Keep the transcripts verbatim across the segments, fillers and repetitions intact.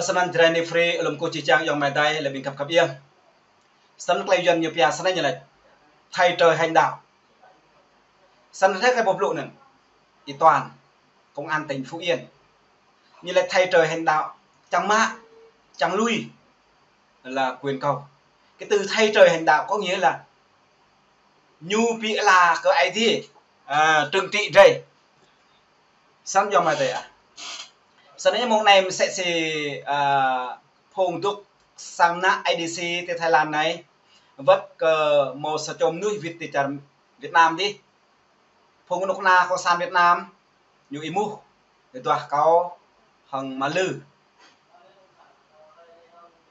Snăn Jrai Ni Free, lŏm kơ čih čang ayŏng amai adơi, lĕ ƀing khăp khăp yơh. Snăn klei Yuăn ñu pia snei ñu lač thay trời hành đạo. Snăn hrơi kơ boh blŭ anăn, Y Toàn, công an tỉnh Phú Yên, ñu lač thay trời hành đạo, čang mă, čang lui là quyền cậu. Cái từ thay trời hành đạo có nghĩa là ñu bi ala kơ Aê Diê, à, trừng trị drei. Snăn ayŏng amai adơi ah. Snăn mông anei msĕ si, à, phung dôk sang mnă A D C ti Thái Lan anei, wăt kơ mâo sa čô mnuih wĭt ti čar Việt Nam dih. Phung knŭk kna cộng sản Việt Nam, ñu êmuh, ñu duah kâo hăng Ama Lư.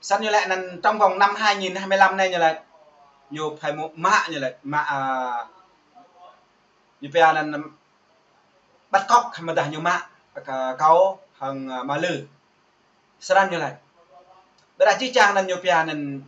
Snăn ñu lač anăn trong vòng năm hai nghìn hai mươi lăm anei ñu lač, ñu phải mă, mă ñu lač, mă, à, ñu pia anăn bắt cóc, mơdah ñu mă, à, kâo hăng, à, Ama Lư. Snăn ñu lač. Ƀiădah čih čang anăn ñu pia anăn,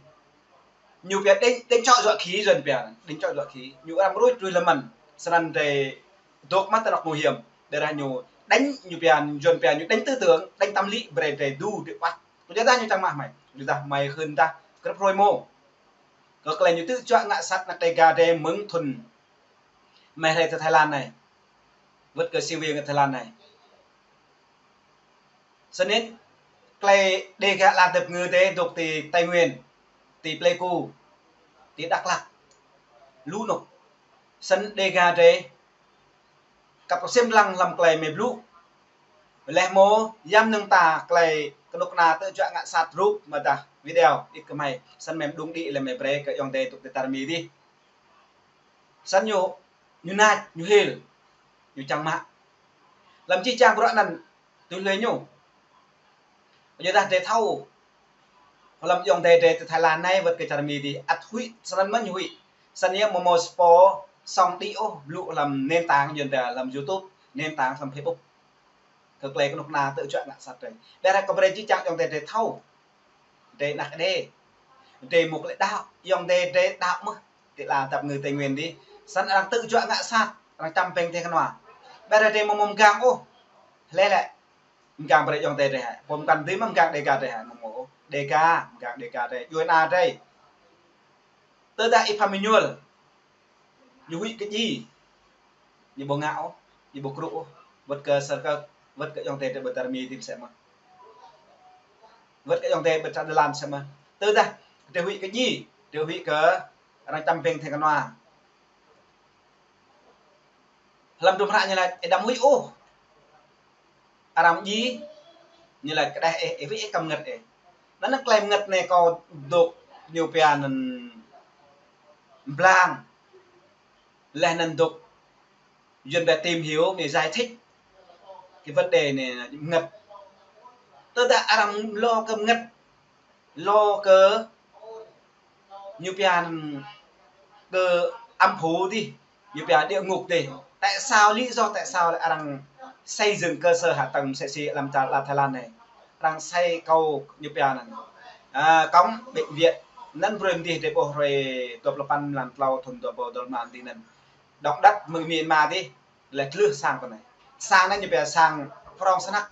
ñu pia đánh, đánh chọi dọa khỉ, Yuăn pia anăn, đánh chọi dọa khỉ. Ñu arăng ruč ruih lơmăn. Snăn drei dôk mă tơ anôk nguy hiểm. Ƀiădah ñu đánh, ñu pia, Yuăn pia ñu đánh tư tưởng, đánh tâm lý, brei drei đu, drei păt. Kơ yua dah ñu čang mă hmei. Kơ yua dah hmei hưn dah grăp hruê mông. Kơ klei ñu tŭ juă ngă sat ană Đêga drei mơ̆ng thŭn hmei rai ti Thái Lan anei. Wăt kơ si wing Thái Lan anei. Snăn, klei Đêga ala dăp ngư drei dôk ti Tây Nguyên, ti Pleiku, ti Dak Lak, lu anôk. Snăn Đêga drei kăp ksiêm dlăng hlăm klei hmei blŭ. Leh mơ̆, yăm nơ̆ng ta klei knŭk kna tŭ juă ngă sat rup mơdah video, ĭt kơ hmei. Snăn hmei mđung đĭ leh hmei brei kơ ayŏng adơi dôk ti čar Mi dih. Snăn ñu, ñu nač, ñu hil, ñu čang mă. Hlăm čih čang bruă anăn, tui hlue ñu. Yua dah drei thâo. Hlăm ayŏng adơi drei ti Thái Lan anei wăt kơ čar Mi dih ăt huĭ, snăn mơ̆n ñu huĭ. Snăn yơh mơ̆ mâo sa pô sŏng đĭ ôh, blŭ hlăm nền tảng Yuăn pia hlăm YouTube, nền tảng hlăm Facebook. Kơ klei knŭk kna tŭ juă ngă sat drei. Ƀiădah kơ brei čih čang ayŏng adơi drei thâo. Drei ană Đê. Drei mŭk lĕ đăo, ayŏng adơi drei đăo mơh. Ti ala dăp ngư Tây Nguyên dih. Snăn arăng tŭ juă ngă sat, arăng čăm pĕng tĕng kơnua. Ƀiădah drei mơ̆ mơ̆ mgang ôh. Hlei lĕ mgang brei ayŏng adơi drei hă. Pô mkăn dih mơ̆ mgang Đêga drei hă, mơ̆ mơ̆ ôh. Đêga, mgang Đêga drei, djuai ana drei. Tơdah Y Pham Êñuôl, ñu huĭ kơ djai, ñu ƀu ngă ôh, ñu ƀu krŭ ôh, wăt kơ sơkơ̆, wăt kơ ayŏng adơi drei ƀơi čar Mi dih msĕ mơh. Wăt kơ ayŏng adơi ƀơi čar Đài Loan msĕ mơh. Tơdah drei huĭ kơ djai, drei huĭ kơ arăng čăm pĕng tĕng kơnua. Hlăm hdruôm hră ñu lač, ih đăm huĭ ôh. Arăng djai, ñu lač kơ đeh ih, ih huĭ ih kăm mngăt ih. Anăn klei mngăt anei kâo dôk ñu pia anăn mblang. Leh anăn dôk Yuăn pia tìm hiểu, mĭ giải thích cái vấn đề anei mngăt. Tơdah arăng lo kơ mngăt, lo kơ ñu pia anăn kơ âm phủ dih, ñu pia địa ngục dih. Tại sao, lý do tại sao lĕ arăng xây dựng cơ sở hạ tầng msĕ si hlăm čar ala Thái Lan anei. Arăng xây cầu ñu pia anăn, à, cống bệnh viện. Anăn brơi mơ̆ng dih drei ƀuh hruê dua pluh păn mlan tlâo thŭn dua êbâo dua pluh lima dih anăn. Động đất mơ̆ng Myanmar dih, lĕ tlưh sang kơ anei. Sang anăn ñu pia sang prŏng snăk.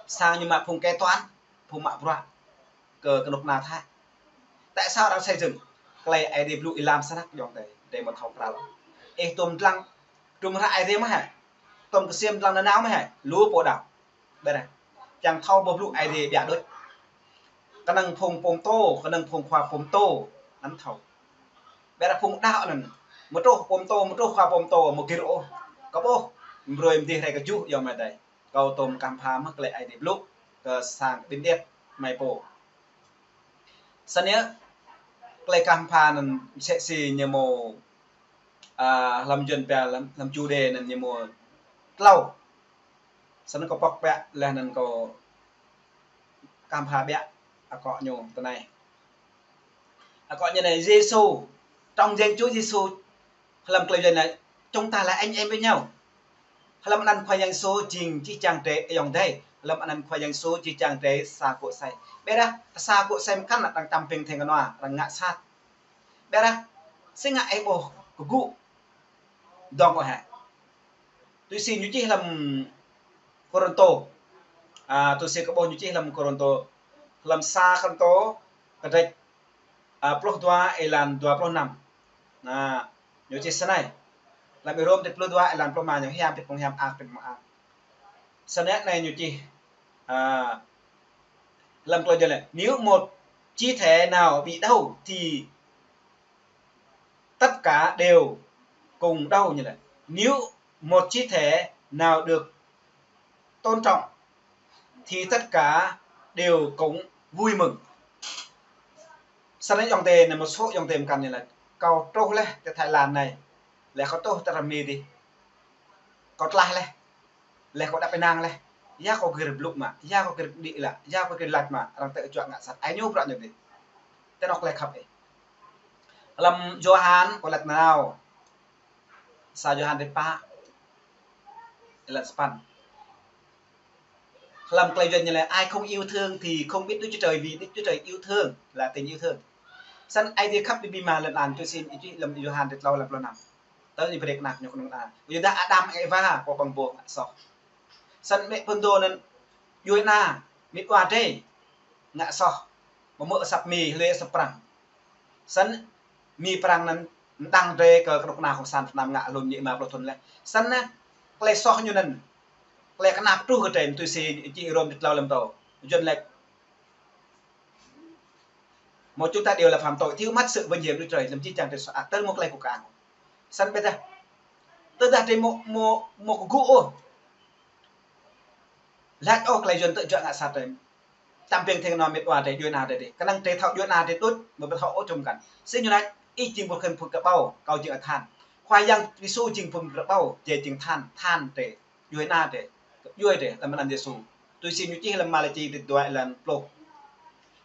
Sang ñu mă phung kế toán, phung mă bruă kơ knŭk kna Thái. Tại sao arăng xây dựng? Klei Aê Diê blŭ êlam snăk ayŏng adơi, drei mơ̆ thâo krăn. Ih tuôm dlăng hdruôm hră Aê Diê mơh hă? Tuôm ksiêm dlăng nanao mơh hă? Lu pô đăo. Ƀiădah čang thâo boh blŭ Aê Diê ƀiă đôč. Kơnơ̆ng phung pô mtô, kơnơ̆ng phung khua pô mtô, anăn thâo. Ƀiădah phung đăo anăn, mơ̆ truh pô mtô, mơ̆ truh khua pô mtô, mơ̆ gĭr ôh. Kơ ƀuh, brơi mơ̆ng dih rai kơ juh ayŏng amai adơi. Kâo tuôm kah mpha mơh klei Aê Diê blŭ kơ sang ƀing điêt hmei pô. Snăn yơh, klei kah mpha anăn msĕ si ñu mâo, à, hlăm Yuăn pia hlăm, hlăm chủ đề anăn ñu mâo tlâo. Snăn kâo pŏk ƀiă leh anăn kâo kah mpha ƀiă akŏ ñu tơ anei. Akŏ ñu anei Yêsu, trong danh Chúa Giêsu, hlăm klei Yuăn anei, chúng ta là anh em với nhau. Hlăm anăn Khua Yang Yêsu jing čih čang drei ayŏng adơi. Hlăm anăn Khua Yang Yêsu čih čang drei sa gŏ asei. Ƀiădah sa gŏ asei mkăn arăng čăm pĕng tĕng kơnua, arăng ngă sat. Ƀiădah si ngă ih ƀuh kơ gŭ dŏng ôh hă. Tui si ñu čih hlăm Kôrantô, A, tui si kơ ƀuh ñu čih hlăm Kôrintô, hlăm sa Kôrintô, kơdrêč, a, pluh dua, êlan dua pluh năm. Na, ñu čih snei. Hlăm Rôm kơdrêč pluh dua, êlan pluh rơma, ñu hiam, kơdrêč pơng hiam, ak, kơdrêč pơng ak. Snei anai ñu čih, a, hlăm klei jơlan: Nếu một chi thể nào bị đau thì tất cả đều cùng đau, ñu laĭ. Nếu một chi thể nào được tôn trọng thì tất cả đều cũng vui mừng. Snei ayŏng adơi anai, mơ̆ sô ayŏng adơi mơkăn ñu laĭ: Kâo truh laih tơ Thái Lan anai, laih kâo truh tơ rơma dih. Kâo tlaih laih, laih kâo đăp ênang laih. Ya kâo gir blŭ mă, ya kâo gir đĭ lă, ya kâo gir lač mă, arăng tơčuă ngă sat. Ai ñu prăk ñu dih. Tơ anŏ klei khăp ih. Hlăm Yôhan kâo laĭ nanao. Sa Yôhan kơdrêč pă, êlan sapăn. Hlăm klei Yuan ñu laĭ: Ai không yêu thương thì không biết Đức Chúa Trời, vì Đức Chúa Trời yêu thương, là tình yêu thương. Snăn Aê Diê khăp ƀing gơmơi lŏn an, tui si ñu čih hlăm Yôhan kơdrêč klâo, êlan pluh năm. Tơl ñu brơi kơnăl ñu kơnung ană. Yua dah Adam Êwa pô păng ƀô̆ ngă soh. Snăn mĕ phŭn dô anŭn djuai ană, mĕt wa drơi ngă soh. Mơ̆ mơ̆ asăp Mi, hlơi asăp Prăng. Snăn Mi Prăng anŭn mơdăng drơi kơ kơnuk kơna Cộng sản Việt Nam ngă hlŭn ñu êma pluh thŭn laih. Snăn anai, klei soh ñu anŭn, klei kơnap truh kơ drơi, tui si čih Rôm kơdrêč klâo êlan klâo. Yuan laĭ: Mọi chúng ta đều là phạm tội, thiếu mất sự vinh hiển Đức Chúa Trời, hlăm jih jang drơi soh, a, tơl mơ̆ klei kơkuh kơang. Snăn ƀiădah, tơdah drơi mơ̆, mơ̆, mơ̆ kơgŭ ôh, lač ôh klei Yuan tơčuă ngă sat drơi. Čăm ƀing thing nao mĕt wa drơi, djuai ană drơi dih. Kơnơ̆ng drơi thâo djuai ană drơi đôč, mơ̆ ƀu thâo ôh čum kăn. Si ñu lač: Ih jing phung kơƀâo, kâo jing than. Khua Yang Yêsu jing phung kơƀâo, jĕ jing than, than drơi, djuai ană drơi, djuai drơi, hlăm anăn Yêsu. Tui si ñu čih hlăm Malaki kơdrêč dua êlan pluh.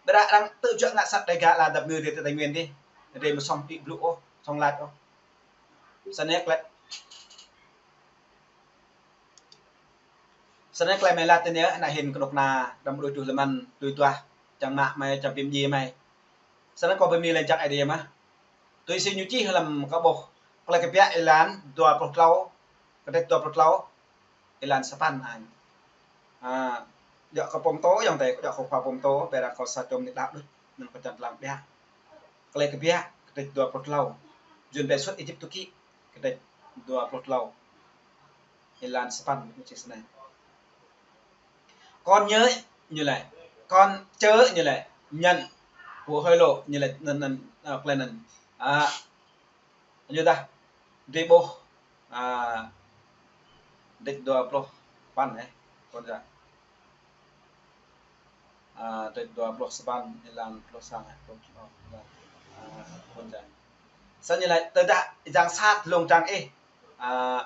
Ƀiădah arăng tơčuă ngă sat drơi gah ala dap ngư drơi tơ Tây Nguyên dih. Drơi mơ̆ sŏng đĭ blŭ ôh, sŏng lač ôh. Snăn anai klei, snăn anai klei mơi laĭ tơ anai, ană hĭn kơnuk kơna, đăm đuaĭ truh lơmăn, tui duah, čang mă mơi, čang pim dji mơi. Snăn kâo brơi mơi lĕ jăk Aê Diê mơ̆. Tui si ñu čih hlăm kơ ƀuh Klei Kbiă êlan dua pluh klâo, kơdrêč dua pluh klâo, êlan sapăn anai. A, djŏ kâo pơtô ayŏng adơi, djŏ kâo khua pơtô, ƀiădah kâo sa čô mơnuih đaŏ đôč, anŭn kâo čang lăng biă. Klei Kbiă, kơdrêč dua pluh klâo. Yuan bĕ Xuất Ê-díp-tô ký, kơdrêč dua pluh klâo, êlan sapăn, ñu čih snei: Còn nhớ, ñu laĭ, còn chớ, ñu laĭ, nhận của hối lộ, ñu laĭ, anŭn, anŭn, a, klei anŭn. A, ñu dah, drơi ƀuh, a, kơdrêč dua pluh sapăn, ơ, kâo dah. A, kơdrêč dua pluh sapăn, êlan pluh sa, ơ, kâo dah. A, kâo dah. Snăn ñu laĭ: Tơdah yang sat lông dlăng ih, a,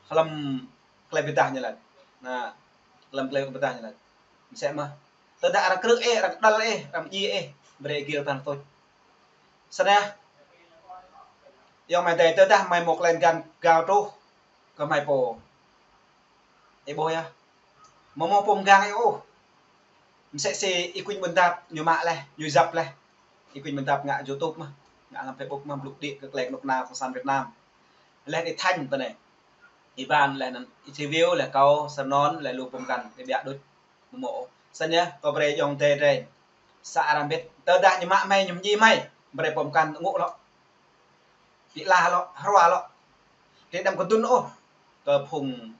hlăm klei pơdah ñu laĭ. Na, hlăm klei pơdah ñu laĭ. Msĕ mơ̆. Tơdah arăng krư̆ ih, arăng đăl ih, arăng djai ih, brơi gir tăn tuč. Snăn, ayŏng amai adơi, tơdah mơi mơ̆ klei găn gao truh kơ mơi pô, ih ƀuh yơh. Mơ̆ mơ̆ pô mơgang ih ôh. Msĕ si Y Quynh Bun Dap ñu mă laih, ñu yap laih. Y Quynh Bun Dap ngă YouTube mơ̆, ngă hlăm Facebook mơ̆, blŭ đĭ kơ klei kơnuk kơna Cộng sản Việt Nam. Laih Y Thanh tơ anai, Y Ban, laih anŭn Y Siu Viu, laih kâo, Sơnon, laih lu pô mơgang, ƀiă đôč. Mơ̆ mơ̆ ôh. Snăn yơh, kâo brơi ayŏng adơi drơi sa arăng bĕ, tơdah ñu mă mơi, ñu djai mơi, brơi pô mơgang ngŏ lŏ. Ƀiă lah lŏ, hrua lŏ. Drơi đăm kơdŭn ôh kơ phung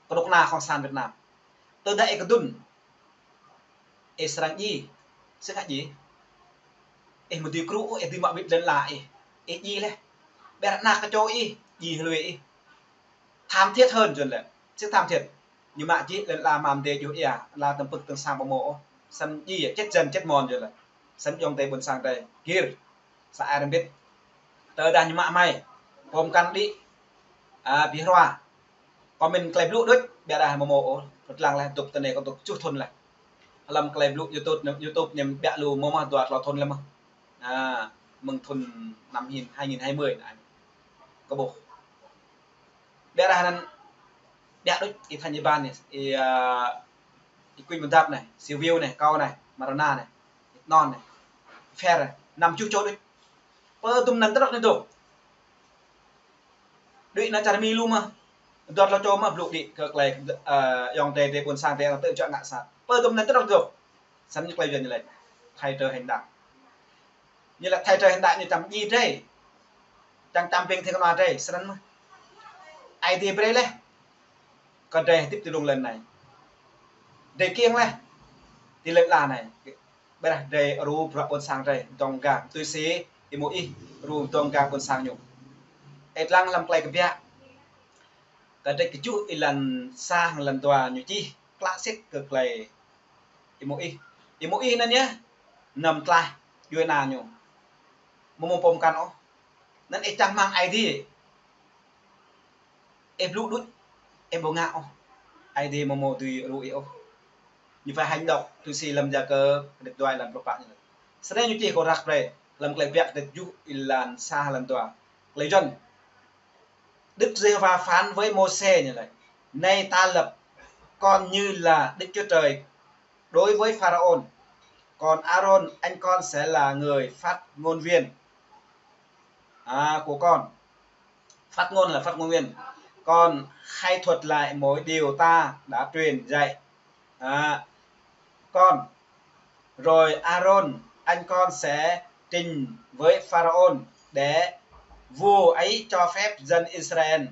kơnuk kơna Cộng sản Việt Nam. Tơdah ih kơdŭn, ih srăng djai, srăng djai. Ih mơ̆ dưi krư̆ ôh, ih dưi mă wĭt lŏn ala ih, ih djai laih. Ƀiădah ană kơčô ih, djai hlue ih. Thảm thiết hơn Yuan laĭ. Sự thảm thiết. Ñu mă jih lŏn ala mơ̆ng dêh djuh ia, ala tơm pơ̆k tơm sang ƀu mơ̆ ôh. Snăn djai, chết dần, chết mòn Yuan laĭ. Snăn ayŏng adơi ƀuôn sang adơi gir. Sa ai arăng bĕ. Tơdah ñu mă mơi, pô mơgang đĭ, a, ƀu hrua. Kâo mĭn klei blŭ đôč, ƀiădah mơ̆ mơ̆ ôh. Pơtlang laih, dŏ tơ anai kâo dŏ tơjuh thŭn laih. Hlăm klei blŭ YouTube, YouTube ñu ƀiă lu mơ̆ mơ̆ dua klâo thŭn laih mơ̆. A, mơ̆ng thŭn năm hin, hai nghìn hai mươi anai. Kâo ƀuh. Ƀiădah anŭn, ƀiă đôč, Y Thanh Y Ban anai, Y, a, Y Quynh Bun Dap anai, Siu Viu anai, kâo anai, Marana anai, Y Tnon anai, Fer anai, năm tơjuh čô đôč. Pơdŭm anŭn tơdrŏk anai dŏ. Đuaĭ ană čar Mi lu mơ̆. Dua klâo čô mơ̆ blŭ đĭ kơ klei, a, ayŏng adơi, adơi ƀuôn sang adơi tơčuă ngă sat. Pơ tơm anŭn tơdrŏng dŏ. Snăn ñu klei Yuăn ñu laĭ thay trời hành đạo. Ñu laĭ thay trời hành đạo ñu čăm djai drei. Čăm čăm ƀing thê kơnua drei. Snăn mơh. Aê Diê brei laih kơ drei hơdip ti lông lăn anai. Drei kiăng laih ti lăn ala anai. Ƀiădah drei rŭ bruă ƀôn sang drei dŏng gang tui si Y-Môis rŭ dŏng gang ƀôn sang ñu. Ih lăng hlăm Klei Kbiă kdrêč kjuh êlan sa hăng êlan dua ñu čih klă sĭt kơ klei Y-Môis. Y-Môis anŭn yơh, năm tlaih djuai ana ñu. Mơ̆ mơ̆ pô mkăn ôh. Anŭn ih čang rơmang Aê Diê. Ih blŭ đuč, ih ƀu ngă ôh. Aê Diê mơ̆ mơ̆ dưi rŭ ih ôh. Ñu phải hành động tui si hlăm Yakơ kdrêč dua êlan pluh pă ñu laĭ. Snei ñu čih kơ răk brei hlăm Klei Kbiă kdrêč kjuh êlan sa êlan dua. Klei Yuăn. Đức Giê-hô-va phán với Môsê như này: Nay ta lập con như là Đức Chúa Trời đối với Pharaôn. Còn Aaron, anh con sẽ là người phát ngôn viên, à, của con. Phát ngôn là phát ngôn viên. Con hãy thuật lại mọi điều ta đã truyền dạy, à, con. Rồi Aaron, anh con sẽ trình với Pharaôn để vua ấy cho phép dân Israel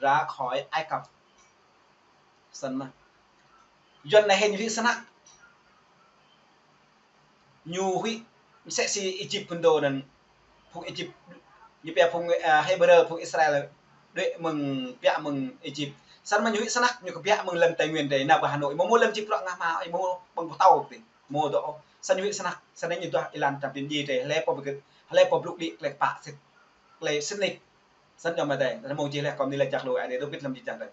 ra khỏi Ai Cập. Snăn mơh. Yuăn anai hĭ ñu huĭ snăk. Ñu huĭ msĕ si Êjip phŭn dŏ anŭn. Phung Êjip, ñu pia phung, ơ, Hêbrơ, phung Israel đuaĭ mơ̆ng, kbiă mơ̆ng Êjip. Snăn mơh ñu huĭ snăk, ñu kbiă mơ̆ng lăn Tây Nguyên drei, nao pơ Hà Nội. Mơ̆ mơ̆ lăm čih bruă ngă hmua, mơ̆ mơ̆ ƀơ̆ng pơtâo tih. Mơ̆ dŏ. Snăn ñu huĭ snăk, snăn ñu duah êlan čăm ƀing djai drei. Hlơi pô ƀu, hlơi pô blŭ đĭ klei kpă sĭt. Klei sĭt nik. Snăn ñu mơ̆ drei. Snăn mơ̆ čih leh kơ mơ̆ng anai lĕ čăk lu ai drei dŏ bĭt hlăm čih čang drei.